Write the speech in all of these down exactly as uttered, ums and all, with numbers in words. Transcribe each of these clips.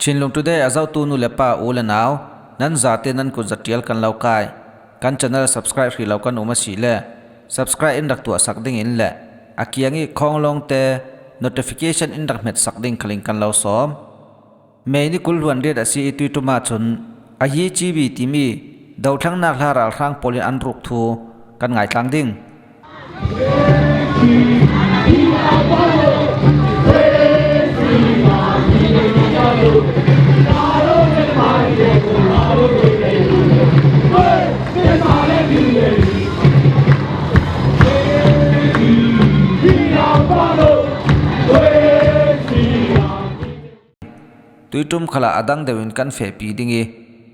Chinlung Today a zotu nu le pa, u le nau, nan zate nan kut za tial kan lo kai. Kan channel subscribe hrih lo kan um a si le, subscribe in rak tuah sak ding in le a kiang i khawng lawngte notification in rak hmet sak ding khalin kan lo sawm. May ni kul hluan riat a si i Tuiṭum ah chun a Yi Chi Bi timi dothlennak hla ralhrang pawl in an ruk thu kan ngaitlang ding. Tuiṭum khal ah a dang deuh in kan fehpi ding i,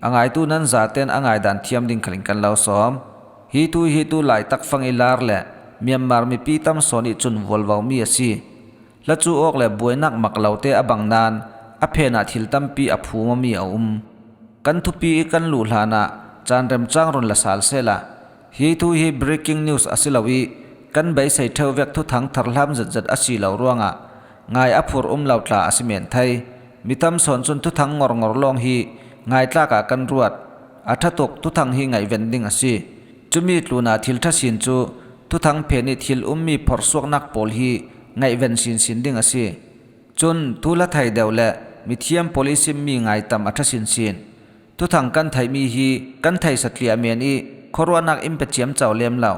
a ngaitu nan zaten a ngaidan thiam ding khalin kan lo sawm. Hi thu hi tu laitak fang i lar le Myanmar mipi tam sawn i chun vualvo mi a si. Hla cu awk le buainak mak lote a bang nan a phen ah thil tampi a phum mi a um. Kan thupi i kan luh hlan ah caan remcang run la sal sehla, hi thu hi breaking news a si lo i, kan beisei ṭheuh vek thuthang tharhlam zetzet a si lo ruangah ngai a phur um lo tla a si men thei. Mi tam sawn cun thuthang ngorngor lawng hi ngaitlak ah kan ruat. A ṭha tuk thuthang hi ngaihven ding a si. Cumi tlunah thil ṭha sin cu thuthang phen i thil ummi phorhsuaknak pawl hi ngaihven sinsin ding a si. Cun thu hla thei deuh le mithiam pawl i simmi ngai tam a ṭha sinsin. Thuthang kan theihmi hi kan theihsa tliah men i khuaruahnak in pe ciamco lem lo.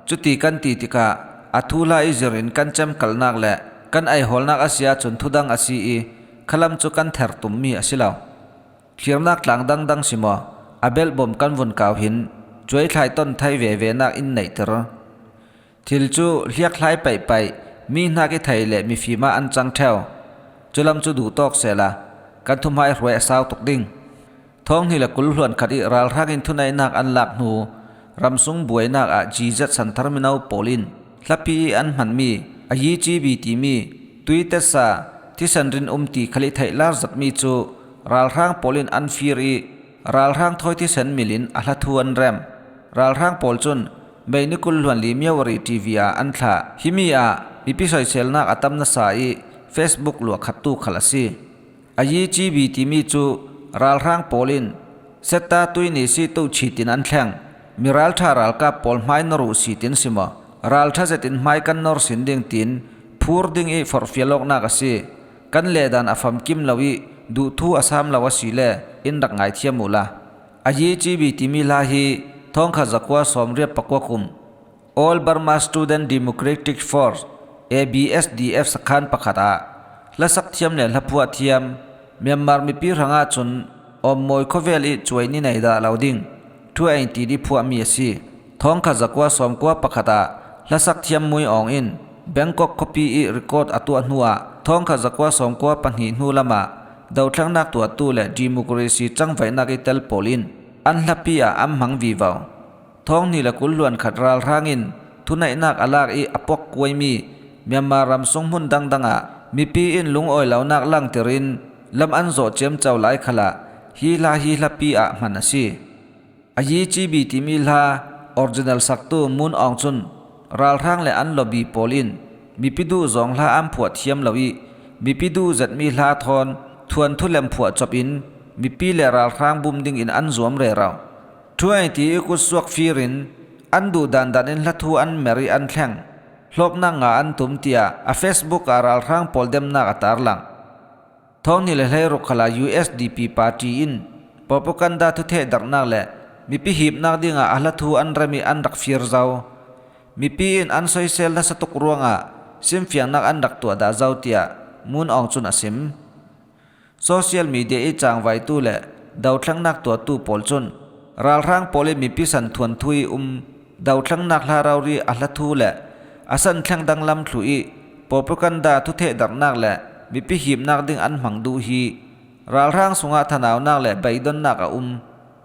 Cuti kan ti tikah a thuhla i zir in kan cemkalnak le kan eihawlnak a si ahcun thudang a si i khalam cu kan ther tummi a si lo. Thlirnak tlang dangdang si maw, a belh bawm kan vun kau hin cuaithlai ton thei vevenak in neihter. Thil cu hliakhlai paihpaih, mi hnak i thei le mifim ah an cang ṭheu. Culam cu duhtawk sehla kan thuhmaihruai a sau tuk ding. Thawng hnih le kul hluan khat i ralhrang in thuneihnak an lak hnu, ramsung buainak ah G Z santhar mino pawl in hlapi i an hmanmi a Yi Chi Bi timi tuitetsa thisen rin um ti khal i theihlar zetmi cu ralhrang pawl in an fir i ralhrang thawi thisen mil in a hla thu an rem. Ralhrang pawl cun May ni kul hluan li Myawaddy T V ah an thlah. Himi ah mipi soiselnak a tam nasa i Facebook luahkhattu khal a si. A Yi Chi Bi timi cu ralhrang pawl in setta tuini si tu chitin an thleng. Miralṭha ralkap pawl hmai nor uh si tin si maw, ralṭha zetin hmai kan nor sin ding tin phur ding i forhfial awknak a si. Kan lehdan a famkim lo i duhthu a sam lo a si le in rak ngaithiam uhla. A Yi Chi Bi timi hla hi thawngkhat zakua sawmriat pakua kum All Burma Student Democratic Force, A B S D F sakhan pakhat ah hlasak thiam le hlaphuah thiam Myanmar mipi hrangah cun Awmmawi khuavel i cuai ni nei dah lo ding thu a ti dih phuahmi a si. Thawngkhat zakua sawmkua pakhat ah hlasak thiam Mui Aung in Bangkok khuapi i record a tuah hnuah thawngkhat zakua sawmkua pahnih hnu lamah dothlennak tuahtu le democracy cangvaihnak i tel pawl in an hlapi ah an hmang vivo. Thawng hnih le kul hluan khat ralhrang in thuneihnak a lak i a puakkuaimi Myanmar ramsung hmun dangdang ah mipi in lungawi lonak langtir in lam an zawh ciamco lai khalah hi hla hi hlapi ah hman a si. A Yi Chi Bi timi hla original saktu Mun Aung cun ralhrang le an lobby pawl in mipi duh zawng hla an phuah thiam lo i mipi duh zetmi hla thawn thuanthu lem phuah cop in mipi le ralhrang bum dingin an zuam rero. Thu a ti i kutsuak fir in an duh dandan in hlathu an mer i an thleng. Hlawknak nga an tum, tiah a Facebook ah ralhrang pawl demnak a tarlang. Thawng hnih le hleiruk khalah U S D P party in propaganda thuthehdarnak le mipi hipnak dingah a hlathu an rem i an rak fir zo. Mipi in an soisel nasa tuk ruangah simfiangnak an rak tuah dah zo, tiah Mun Aung cun a sim. Social media i cangvaitu le dothlennak tuahtu pawl cun ralhrang pawl i mipi san thuanthu i um dothlennak hla rori a hlathu le a san thleng danglam thluh i propaganda thuthehdarnak le mipi hipnak ding an hmang duh hi ralhrang sungah thanaunak le beidonnak a um.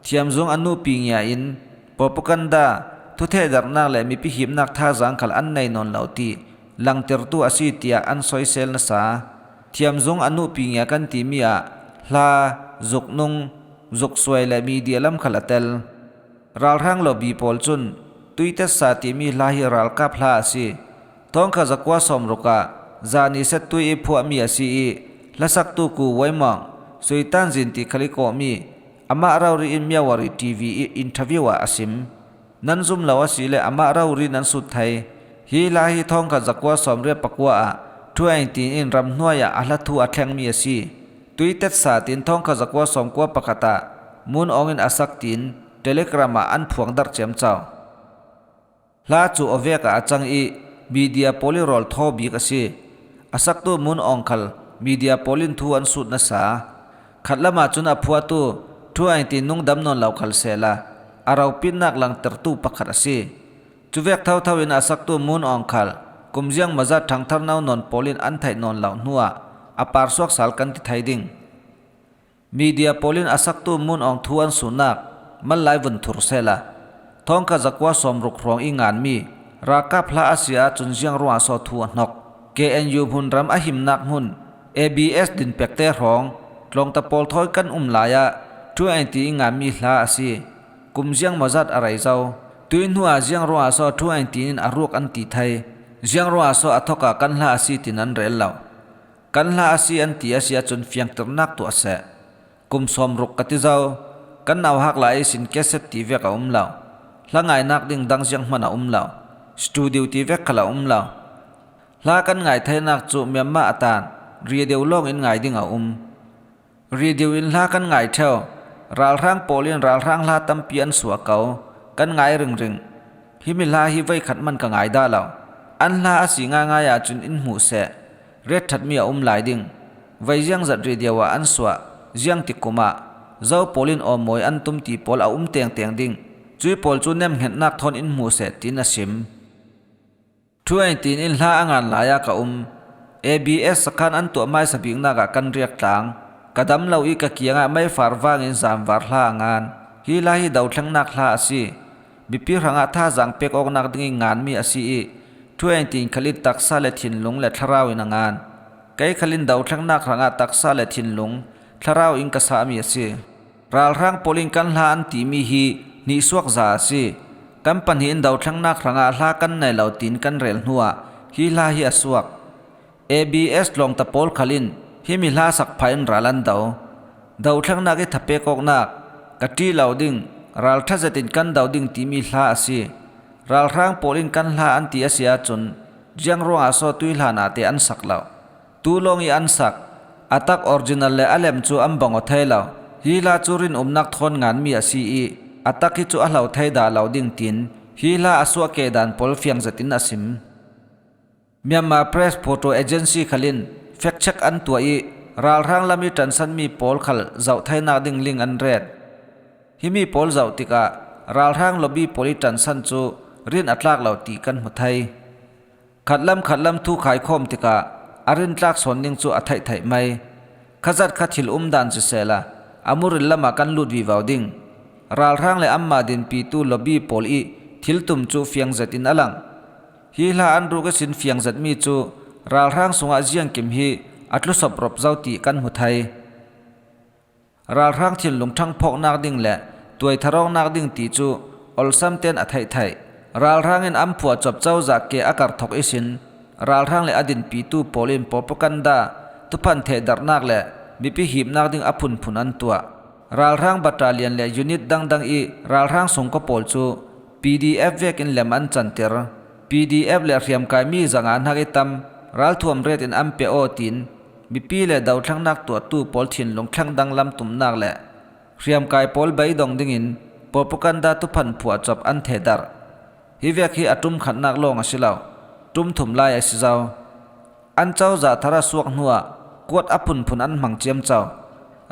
Thiamzung a nupi ngia in propaganda thuthehdarnak le mipi hipnak thazaang khal an nei nawn lo ti langtertu a si, tiah an soisel nasa. Thiamzung a nupi ngia kan timi ah hla, zuknung, zuksuai le media lam khal a tel. Ralhrang lobby pawl cun tuitetsa timi hla hi ralkap hla a si. Thawngkhat zakua sawmruk ah zani settui i phuahmi a si i hlasaktu Ku Wai Maung, Suitan Zin ti khal i kawhmi, amah rori in Myawaddy T V i interview ah a sim. Nan zum lo a si le amah rori nan sut thei. Hi hla hi thawngkhat zakua sawmriat pakua ah Thu Aung Hlaing Tin in ramhnuai ah a hla thu a thlengmi a si. Tuitetsa tin thawngkhat zakua sawmkua pakhat ah Moon Aung in a sak tin Telegram ah an phuang darh ciamcau. Hla cu a vek ah a cang i media pawl i rawl thaw bik a si. A saktu Moon Aung khal media pawl in thu an sut nasa. Khatlam ah cun a phuatu Thu Aung Hlaing Tin nung dam nawn lo khal sehla a ropitnak langtertu pakhat a si. Cuvek thotho in a saktu Moon Aung khal kum ziangmazat ṭhangthar no nawn pawl in an theih nawn lo hnuah a parsuak sal kan ti thei ding. Media pawl in a saktu Moon Aung thu an sunnak mal lai vun thur sehla, thawngkhat zakua sawmruk hrawng i nganmi ralkap hla a si ahcun ziang ruangah saw thu a hnok? K N U hmunram a himnak hmun A B S din pekte hrawng tlawngta pawl thawi kan um lai ah Thu Aung Hlaing Tin i nganmi hla a si. Kum ziangmazat a rei zo. Tuihnu ah ziang ruangah saw Thu Aung Hlaing Tin in a ruak an ti thei? Ziang ruangah saw a thawk ah kan hla a si tin an rel lo? Kan hla a si an ti a si ahcun fiangternak tuah seh. Kum sawmruk ka ti zo. Kan nauhak lai ihsin cassette ti vek a um lo. Hla ngainak ding dang zianghman a um lo. Studio ti vek khal a um lo. Hla kan ngai theinak cu Myanmar a tan radio lawng in ngai ding a um. Radio in hla kan ngai ṭheu. Ralhrang pawl in ralhrang hla tampi an suah ko. Kan ngai ringring. Himi hla hi voikhat man ka ngai dah lo. An hla a si ngaingai ahcun in hmuh seh. Ret ṭhatmi a um lai ding. Voi ziangzat radio ah an suah, ziangtik kum ah, zo pawl in awmawi an tum ti pawl a um tengteng ding. Cui pawl cu nemhngetnak thawn in hmuh seh, tiin a sim. Thu Aung Hlaing Tin in hla a ngan lai ah ka um. A B S sakhan an tuah hmaisa biknak ah kan riak tlang. Ka dam lo i ka kiangah meifar vangin zanvar hla a ngan. Hi hla hi dothlengnak hla a si. Mipi hrangah thazaang pek awknak dingin nganmi a si i, Thu Aung Hlaing Tin khal in taksa le thinlung le thlarau in a ngan. Kei khal in dothlengnak hrangah taksa le thinlung, thlarau in ka sahmi a si. Ralhrang pawl in kan hla an timi hi hnihsuak za a si. Kan pahnih in dothlengnak hrangah hla kan nei lo tiin kan rel hnuah hi hla hi a suak. A B S tlawngta pawl khal in himi hla sak phah in ral an do. Dothlengnak i thapek awknak, ka ṭih lo ding, ralṭha zetin kan do ding timi hla a si. Ralhrang pawl in kan hla an ti a si ahcun, ziang ruangah saw tuihlan ah te an sak lo? Tu lawng i an sak. A tak original le a lem cu an bang aw thei lo. Hi hla cu rinumnak thawn nganmi a si i, a tak hi cu a hlo thei dah lo ding tiin hi hla a suah ke dan pawl fiang zetin a sim. Myanmar Press Photo Agency khal in fact check an tuah i, ralhrang lam i ṭansanmi pawl khal zoh theinak ding link an ret. Himi pawl zoh tikah ralhrang lobby pawl i ṭansan cu rin a tlak lo ti kan hmu thei. Khatlam khatlam thu khaikhawm tikah a rintlak sawn ding cu a theihtheih mai. Khazat kha thil um dan sisehla, a muril lamah kan lut vivo ding. Ralhrang le anmah dinpitu lobby pawl i thiltum cu fiang zetin a lang. Hi hla an ruk ihsin fiang zetmi cu ralhrang sungah ziangkim hi a tlusop rop zo ti kan hmu thei. Ralhrang thinlung ṭhangphawknak ding le tuaitharawknak ding ti cu olsam tein a theihtheih. Ralhrang in an phuahcop cozah ke a karthok ihsin ralhrang le a dinpitu pawl in propaganda, thuphan thehdarhnak le mipi hipnak ding a phunphun an tuah. Ralhrang battalion le unit dangdang i ralhrang sungkaw pawl cu P D F vekin lem an canter. P D F le hriamkai mi zanga hnak i tam, ralthuam ret in an pe aw tiin mipi le dothlengnak tuahtu pawl thinlung thleng danglam tumnak le hriamkai pawl beidong dingin propaganda thuphan phuahcop an thehdarh. Hi vek hi a ṭum khatnak lawng a si lo, ṭum thum lai a si zo. An cozah thar a suak hnuah kuat a phunphun an hmang ciamco.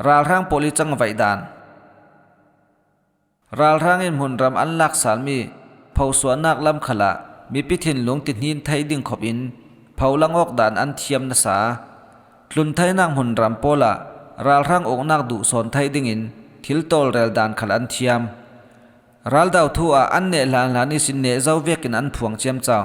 Ralhrang pawl i cangvaih dan. Ralhrang in hmunram an laksalmi phosuahnak lam khalah mipi thinlung tihnin thei ding khop in pholang awk dan an thiam nasa. Tlun theinak hmunram pawlah ralhrang uknak duh sawn thei dingin thil tawlrel dan khal an thiam. Raldo thu ah an neh hlanhlan ihsin neh zo vekin an phuang ciamco.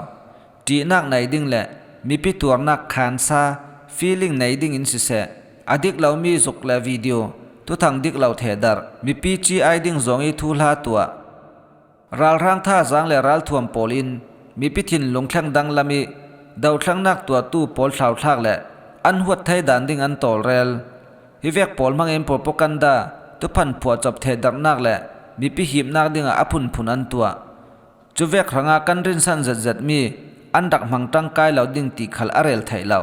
Ṭihnak nei ding le mipi tuarnak khansa, feeling nei dingin siseh, a dik lomi zuk le video, thuthang dik lo thehdarh, mipi ci-ai ding zawng i thuhla tuah. Ralhrang thazaang le ralthuam pawl in mipi thinlung thleng danglam i dothlengnak tuahtu pawl thlauthlak le an huat thei dan ding an tawlrel. Hivek pawl hmangin propaganda, thuphan phuahchawp thehdarhnak le mipi himnak dingah a phunphun an tuah. Cuvek hranga kan rinsan zetzet mi an rak hmang ṭangkai lo ding ti khal a rel theih lo.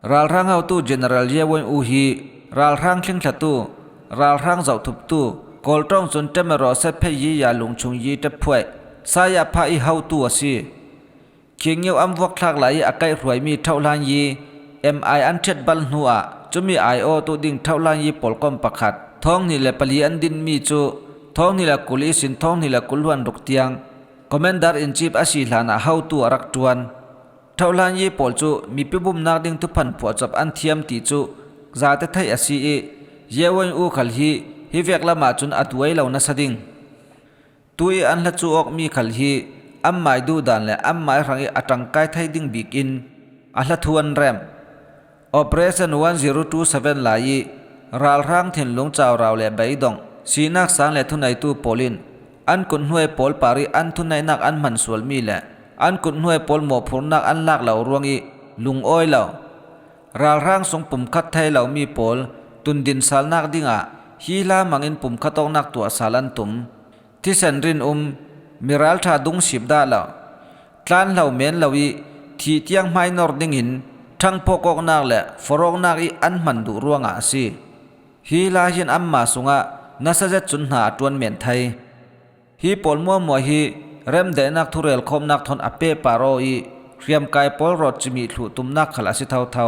Ralhrang hotu General Ye Won U hi ralhrang thlingthlatu, ralhrang zohthuptu, Kawl ṭawng cun Temero Sephe Yi Ya Lungchung Yi Tephuaih, Saya Pha i hotu a si. Khingeu an vuakthlak lai i a kaihhruaimi Thohlan Yi M I an ṭhiat bal hnuah cumi aiawtu ding Thohlan Yi pawlkom pakhat thawng hnih le pali an dinmi cu thawng hnih le kul ihsin thawng hnih le kul hluan ruk tiang Commander in Chief a si hlanah hotu a rak ṭuan. Thohlan Yi pawl cu mipi bumnak ding thuphan phuahchawp an thiam ti cu zate theih a si i, Ye Won U khal hi hivek lamah cun a tuai lo nasa ding. Tu i an hla cu awkmi khal hi anmai duhdan le anmai hrang i a ṭangkai thei ding bikin a hla thu an rem. Operation one zero two seven lai i ralhrang thinlung caurau le beidongh, sinak sang le thuneitu pawl in an kuthnuai pawl par i an thuneihnak an hman sualmi le an kuthnuai pawl mawhphurnak an lak lo ruang i lungawi lo, ralhrang sung pumkhat thei lomi pawl tundinsalnak dingah hi hla hmangin pumkhat awknak tuahsal an tum. Thisen rin um, mi ralṭha dungsip dah lo, tlan hlo men lo i thih tiang hmainor dingin ṭhangphawk awknak le forh awknak i an hman duh ruangah a si. Hi hla hin anmah sungah nasa zet cun hna a ṭuan men thei. Hi pawl muahmuah hi remdaihnak thurelkhawmnak thawn a pehpar aw i hriamkai pawl rawt cimih thluh tumnak khal a si thotho.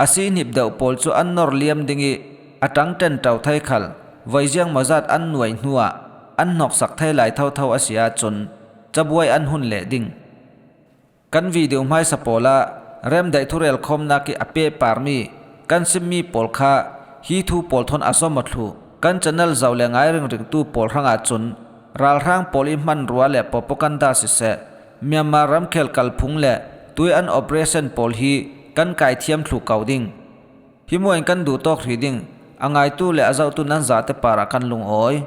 A si hnip deuh pawl cu an nor liam ding i a ṭang ṭenṭo thei khal voiziang mawzat an nuai hnuah an hnawksak thei lai thotho a si ahcun cabuai an hun leh ding. Kan video hmaisa pawlah remdaih thurelkhawmnak i a pehparmi kan simmi pawl kha hi thu pawl thawn a zom aw thluh. Kan channel zoh le ngai ringringtu pawl hrangah cun ralhrang pawl i hmanrua le propaganda siseh, Myanmar ramkhel kalphung le tui an operation pawl hi kan kaithiam thluh ko ding. Hi muain kan duhtawk hrih ding, a ngaitu le a zohtu nan zate parah kan lungawi.